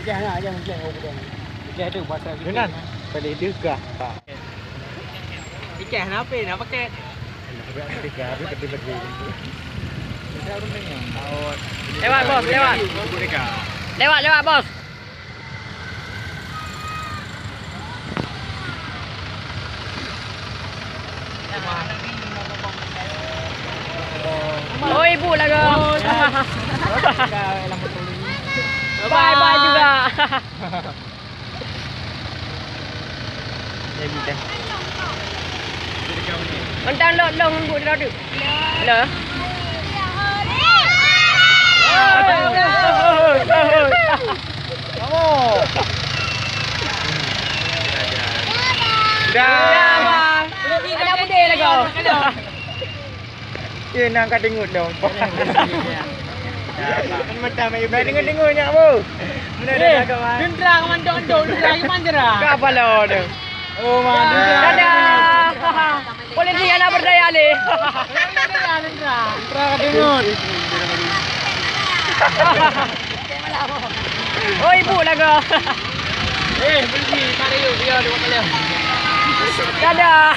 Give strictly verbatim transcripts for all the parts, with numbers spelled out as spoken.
Jangan, jangan, jangan. Jangan tu pasal kita. Yonan, boleh juga. Ikan apa nak pakai? Lewat, bos, lewat. Lewat, lewat, bos. Oh, ibu lah, guys. Bye, bye juga. Mentang lok long ngon bu tu. Halo. Dah. Ada budaya lagu. Ye, nang ka dengut dong. Kan mata mayu. Nak dengut-dengut nyak, Bu. Muna dah agak, Man. Dendra ka mandok-mandok, dendra ka manjera. Ka apa lo tu? Oh, Man, dendra. Dadah. Politik anak berdaya leh. Dendra, dendra. Dendra ka dengut. Oh, ibu lah kau. Eh, polisi, tak ada yuk, dia dua kali. Dadah.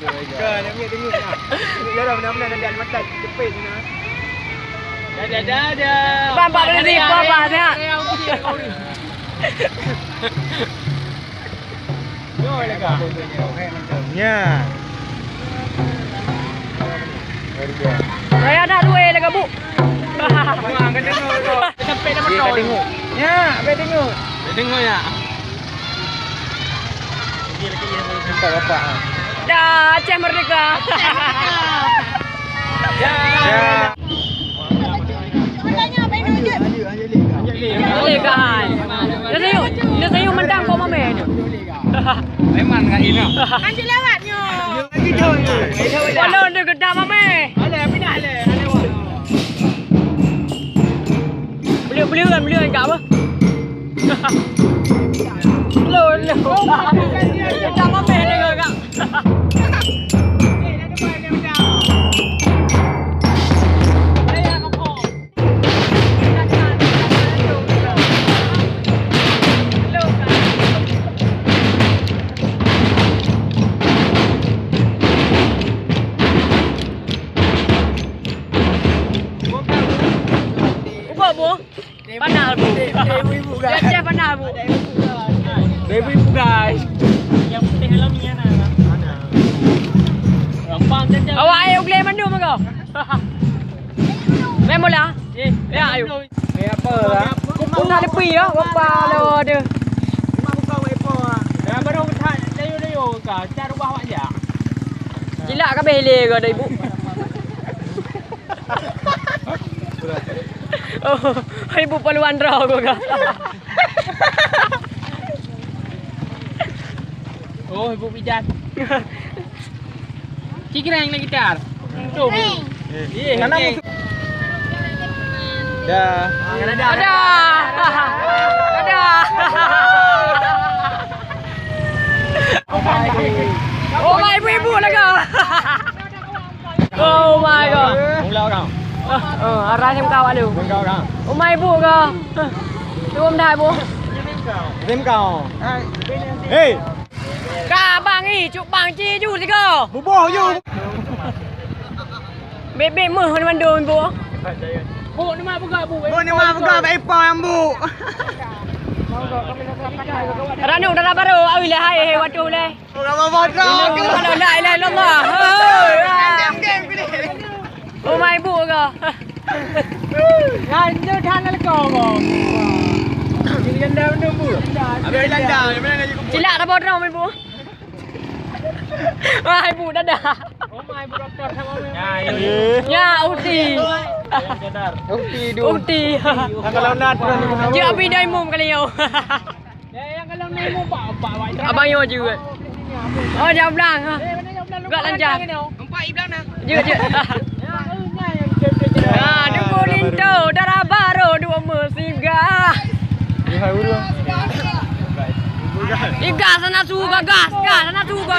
Ka, nak ambil tengok nak. Tengok jalan benar-benar nanti almatan cepet sana. Dadah, dadah. Bang, Pak Polisi, apa, apa, sihat? Yo, lega. Ya. Saya nak dua lega, Bu. Wah, angkat tengok tu. Sampai dah betul. Tengok. Ya, sampai tengok. Sampai tengok ya. Nampak bapak, ha. Dah, Aceh merdeka. Ya. Ya. Boleh kan? Dah sayur, dah sayur mentang kau mameh tu. Memang nggak ini. Lanjut lewat nyo. Walau dia gedah mameh. Alah, pindah le. Alah, wah. Beliau-beliau kan, beliau enggak apa? Lo, lo. Dah mameh dia, Kak. Ubat, Bu. Panas, Bu. Dia, dia panas, Bu. Baby, Bu, guys. Yang putih dalam ni kan. Gampang saja. Awak air uglai mandum ke? Main bola? Eh, ya, ayo. Eh, apa lah? Kau nak lepi ya, apa lo ada? Dah baru tak layu-layu ka, cari ubah awak je. Cilak ka beh le ke ada ibu? Oh, ibu paluan droe gua. Oh, ibu pijat. Cikireng lagi tar. Tu. Mana musuh? Dah. Ada. Ada. Oh, ibu-ibu lah kau. Oh my God. Mula orang. Oh, arah macam kau lalu. Mula orang. Oh my bu kau. Turun dah bu. Tim kau. Hei. Ka bang i cuk bang ci ju tiga. Buboh ju. Bebek meuh mana mandum bu. Bu ni mah peugah bu. Bu ni mah peugah bak ipa lam bu. Ranu dara baru awi leh hai he watuh leh. Kalau la ilaha illallah. Hei. Oh my bu ke? Lanjut hana leko ko. Jadi ganda benda bu. Habis landa, mana nak cukup. Cilak dah bodrom ibu. Wah ibu dadah. Oh my bu doktor sama. Ya, ya. Ya ukti. Ukti du. Ukti. Kalau nak terus. Dia abi dah imum kali yo. Abang yo juga. Oh, jam blang. Gak lancar. Nampak i blang dah. Jeuet, jeuet. Ah, dukung linto, dara baru dua musim gah. Iga sana suka gas, gas sana suka.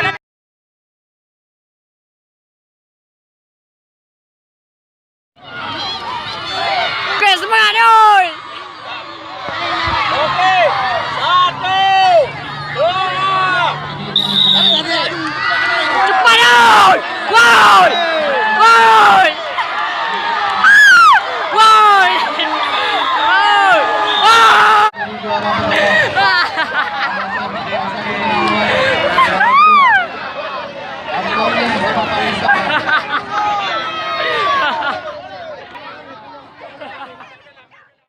Oke, semangat, oi!